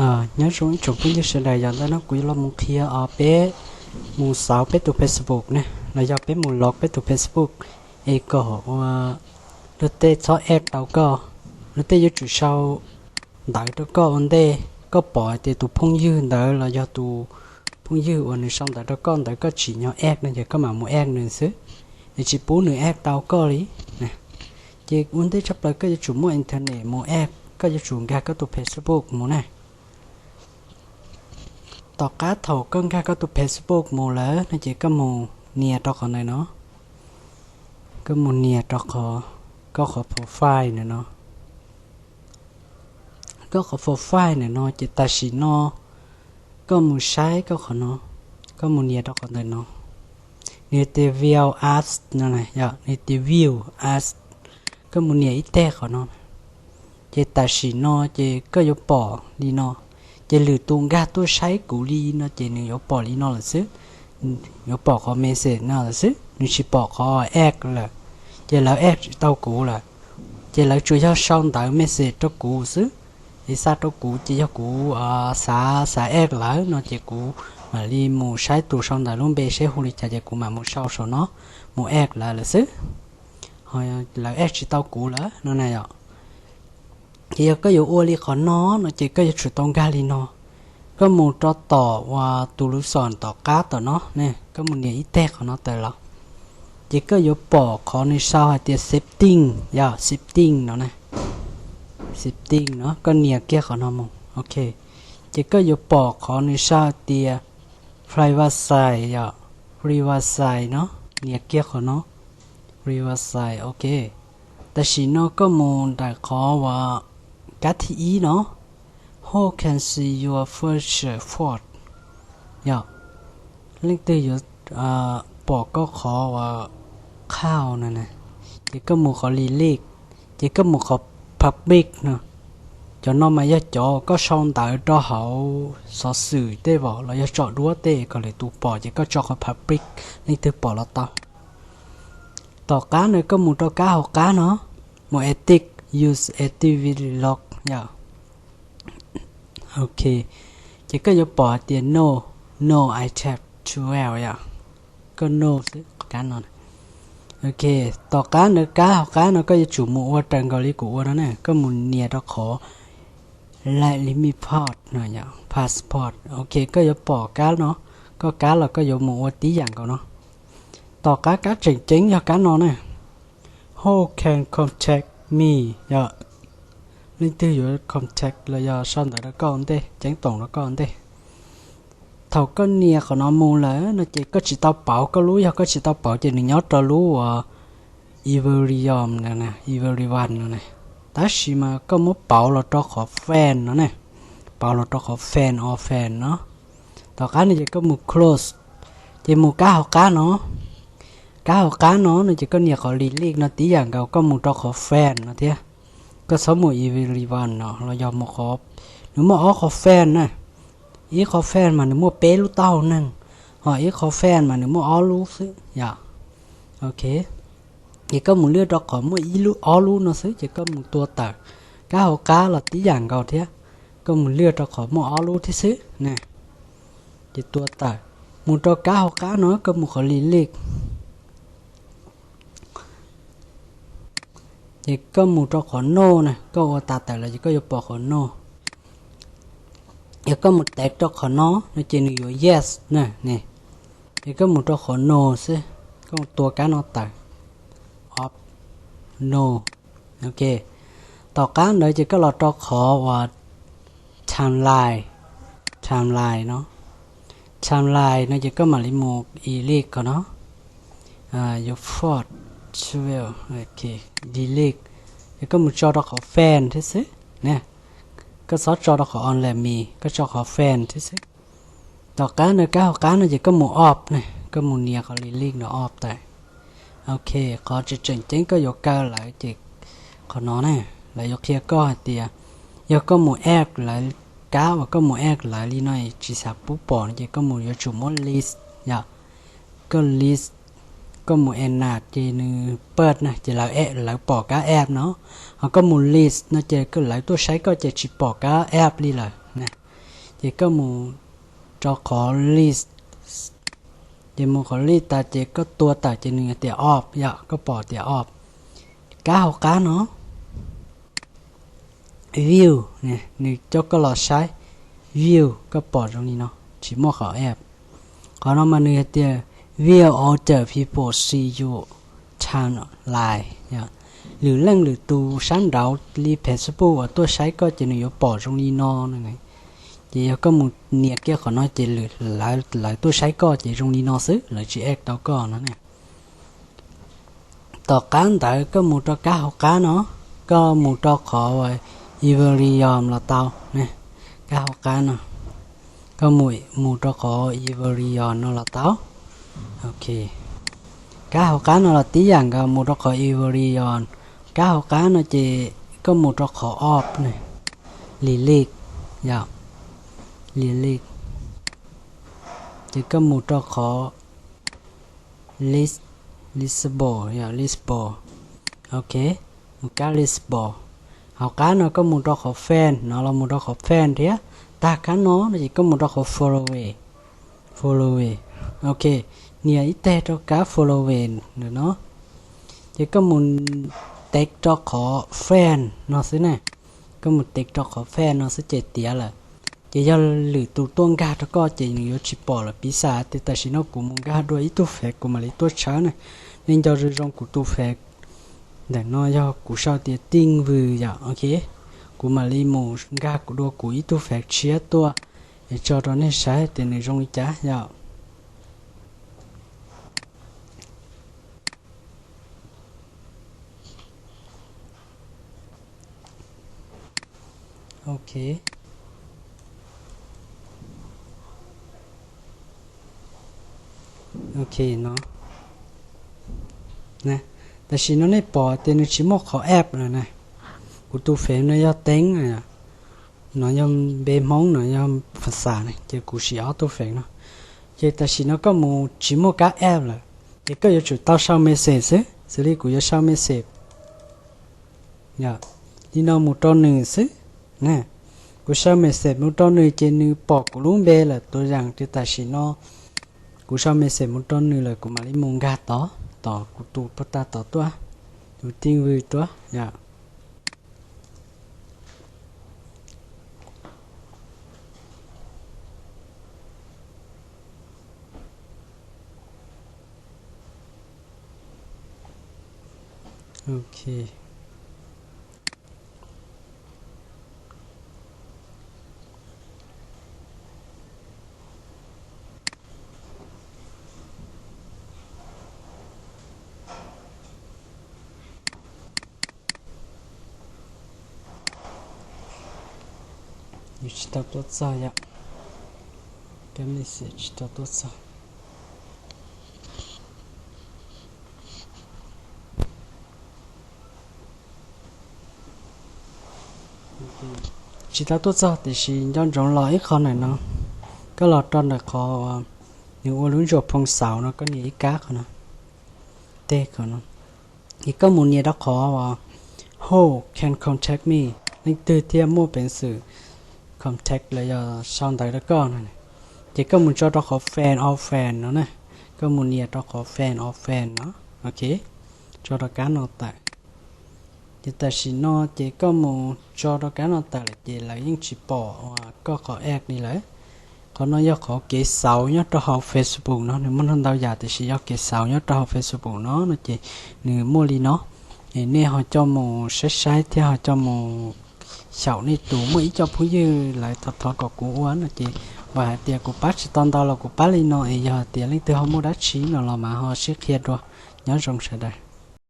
Nyob zoo ib tsoom phooj ywg sawv daws, yog ntawm no kuv yuav los mus qhia os peb mus xauv peb tus Facebook ne, los yog peb mus log peb tus Facebook es kom ua luag tej txhob add tau koj. Luag tej yuav tsum sau ntawv rau koj ua ntej, koj pom hais tias tus phooj ywg ntawd los yog tus phooj ywg uas nws sau ntawv rau koj ntawd koj tsim nyog add no ces koj mam mus add nws xwb, nws tsis pub nws add tau koj li. Ces ua ntej tshaj plaws koj yuav tsum muaj internet mus add, koj yuav tsum nkag koj tus Facebook mus na. Tom qab thaum koj nkag koj tus Facebook mus lawm no ces koj mus nias rau qhov ntawm no, koj mus nias rau qhov, koj qhov profile ntawm no. Koj qhov profile ntawm no ces tam sim no koj mus saib koj qhov no, koj mus nias rau qhov ntawm no, nws tias view as no, nws tias view as, koj mus nias ib teg qhov no. Ces tam sim no ces koj yuav pom li no, ces lwm tus nkag tuaj saib kuv li no ces nws yuav pom li no lawm xwb, yuav pom qhov message no lawm xwb, nws tsis pom qhov add lawm, ces lawv add tsis tau kuv lawm. Ces lawv tsuas yog sau ntawv message rau kuv xwb, es xa rau kuv ces yog kuv xav xav add lawv no ces kuv mam li mus saib tus sau ntawv lub npe seb hu li cas ces kuv mam mus sau saum no, mus add lawv lawm xwb. Lawv add tsis tau kuv lawm no na yom. Ces yog koj yuav ua li qhov no no ces koj yuav tsum tau nkag li no, koj mus rau tom uas tus lub xom tom qab tom no ne, koj mus nias ib teg qhov no tawm los, ces koj yuav pom qhov nws sau hais tias setting, yog setting no na, setting no koj nias kiag qhov no mus, ok. Ces koj yuav pom qhov nws sau hais tias privacy, yog privacy no, nias kiag qhov no, privacy, ok. Tam sim no koj mus ntawm qhov uas kab thib ib no, who can see your future photo, yog leej twg yuav pom koj qhov uas qhau no na, ces koj mus qhov delete, ces koj mus qhov public no. Cov no mas yog cov koj sau ntawv rau hauv xov xwm tej vom los yog tsom duab tej kom lwm tus pom ces koj tso qhov public, leej twg pom los tau. Tom qab no koj mus rau kab hauv qab no, mus edit, use activity log, yog, ok. Ces koj yuav pom hais tias no, no, I have twelve, yog, koj no xwb qhov kab no. Ok, tom qab ntawd kab hauv qab no koj yuav tsum mus ua raws nkaus li kuv ua no na, koj mus nias rau qhov like limit port no, passport, ok, koj yuav pom kab no, koj kab los koj yuav mus ua tib yam nkaus no. Tom qab kab tseem ceeb yog kab no na, who can contact me, yog leej twg yuav contact los yog sau ntawv rau koj ua ntej, ceeb toom rau koj ua ntej. Thaum koj nias qhov no mus lawm no ces koj tsis tau pauv koj lub, yog koj tsis tau pauv ces nws nyob rau lub uas everyone no, everyone no na. Tab sis mas koj muab pauv los rau qhov friend no ne, pauv los rau qhov friend or friend no. Tom qab no ces koj mus close, ces mus kab hauv qab no. Kab hauv qab no no ces koj nias qhov delete no tib yam nkaus, koj mus rau qhov friend no thiab. Koj txhob mus everyone no los yog mus qhov, nws muaj ob qhov friend na, ib qhov friend mas nws muaj peb lub taub hau neeg, ho ib qhov friend mas nws muaj ob lub xwb, yog, ok. Ces koj mus lwaj rau qhov muaj ib lub ob lub no xwb ces koj mus tua tawm. Kab hauv qab los tib yam nkaus thiab, koj mus lwaj rau qhov muaj ob lub thiab xwb na, ces tua tawm. Mus rau kab hauv qab no koj mus qhov delete, ces koj mus rau qhov no na, koj ua tas tawm lawm ces koj yuav pom qhov no. Yog koj mus tev rau qhov no no ces nws yuav yes na ne. Ces koj mus rau qhov no xwb, koj mus tua kab no tawm, op, no. Ok, tom qab ntawd ces koj los rau qhov uas timeline, timeline no. Timeline no ces koj mam li mus delete qhov no, your photo, delete, ces koj mus tso rau qhov friend thiab xwb na. Koj txhob tso rau qhov only me, koj tso qhov friend thiab xwb. Tom qab no kab hauv qab no ces koj mus off na, koj mus nias qhov delete no off tawm. Ok, qhov tseem tseem ceeb koj yuav kaw lawv ces qhov no na, lawv yuav qhia koj hais tias yog koj mus add lawv, kab uas koj mus add lawv li no tsis xav pub pom no ces koj mus yuav tsum muab list, yog, koj list, koj mus enable ces nws pub na ces lawv pom kab app no, ho koj mus list no ces lawv tuaj saib koj ces tsis pom kab app li lawm na. Ces koj mus rau qhov list, ces mus qhov list tas ces koj tua tawm ces nws tias off yom, koj pom tias off. Kab hauv qab no, view, nws coj koj los saib, view koj pom zoo li no, tsis muaj qhov app. Qhov no mas nws hais tias view other people see your timeline, lwm leej lwm tus sab nraud li Facebook uas tuaj saib koj ces nws yuav pom zoo li no. Ces yog koj mus nias kiag qhov no ces lwm lawv tuaj saib koj ces zoo li no xwb, lawv tsis add tau koj no ne. Tom qab ntawd koj mus rau kab hauv qab no, koj mus rau qhov Ethereum los tau. Kab hauv qab no, koj mus rau qhov Ethereum no los tau. Ok, kab hauv qab no los tib yam nkaus, mus rau qhov Ethereum. Kab hauv qab no ces koj mus rau qhov off ne, delete, yog, delete. Ces koj mus rau qhov list, listable, yog, listable. Ok, mus kab listable. Hauv qab no koj mus rau qhov fan no los mus rau qhov fan thiab. Tag kab no no ces koj mus rau qhov follower, follower. Ok, nias ib teg rau kab follower ntawm no, ces koj mus tev rau qhov fan no xwb ne. Koj mus tev rau qhov fan no xwb ces tiav lawm. Ces yog lwm tus tuaj nkag rau koj ces nws yuav tsis pom lawm. Piv xam tias tam sim no kuv mus nkag dua ib tug fem kuv mam li tuaj tshawb ne. Nej nco zoo zoo kuv tus fem ntawm no yog kuv sau tias Teej Vws yom. Ok, kuv mam li mus nkag kuv dua kuv ib tug fem tshiab tuaj es tso rau nej saib tias nws zoo li cas yom. Ok, ok no. Tam sim no nej pom tias nws tsis muaj qhov app lawm na. Kuv tus fem no yog Teeb, no yog npe Hmoob, no yog Fas Xas ne, ces kuv siv ob tug fem no. Ces tam sim no koj mus tsis muaj kab app lawm, ces koj yuav tsum tau sau message xwb, xws li kuv yuav sau message li no mus rau nws xwb. Kuv sau message mus rau nws ces nws pom kuv lub npe lawm. Tus yam tias tam sim no kuv sau message mus rau nws lawm, kuv mam li mus nkag tod, tom kuv tus puag ta tod tuaj, tus Teej Vws tuaj yom. Ok, tsis tau tuaj txog yom. Kab message tsis tau tuaj txog. Tsis tau tuaj txog tiam sis nco ntsoov los ib qho ntawm no, koj los rau ntawm qhov nws ua lub ntsuas phoo xauv no, koj nias ib kab qhov no, teg qhov no, es koj mus nias rau qhov Who can contact me, leej twg thiaj muaj peev xwm contact los yog sau ntawv rau koj no. Ces koj mus tso rau qhov fan of fan no na, koj mus nias rau qhov fan of fan no. Ok, tso rau kab no tawm. Ces tam sim no ces koj mus tso rau kab no tawm lawm ces lawv yeej tsis pom koj qhov app li lawm. Qhov no yog qhov kev xauv nyob rau hauv Facebook no, nws muaj ntau yam tiam sis yog kev xauv nyob rau hauv Facebook no no ces nws muaj li no. Es nej ho coj mus saib saib thiab ho coj mus xyaum nej tus, muaj ib co phooj ywg lawv thov thov kom kuv ua no ces vam hais tias kuv pab tsis tau ntau los kuv pab li no es yog hais tias leej twg ho muaj dab tsi no los mas ho sib qhia dua. Nyob zoo sawv daws.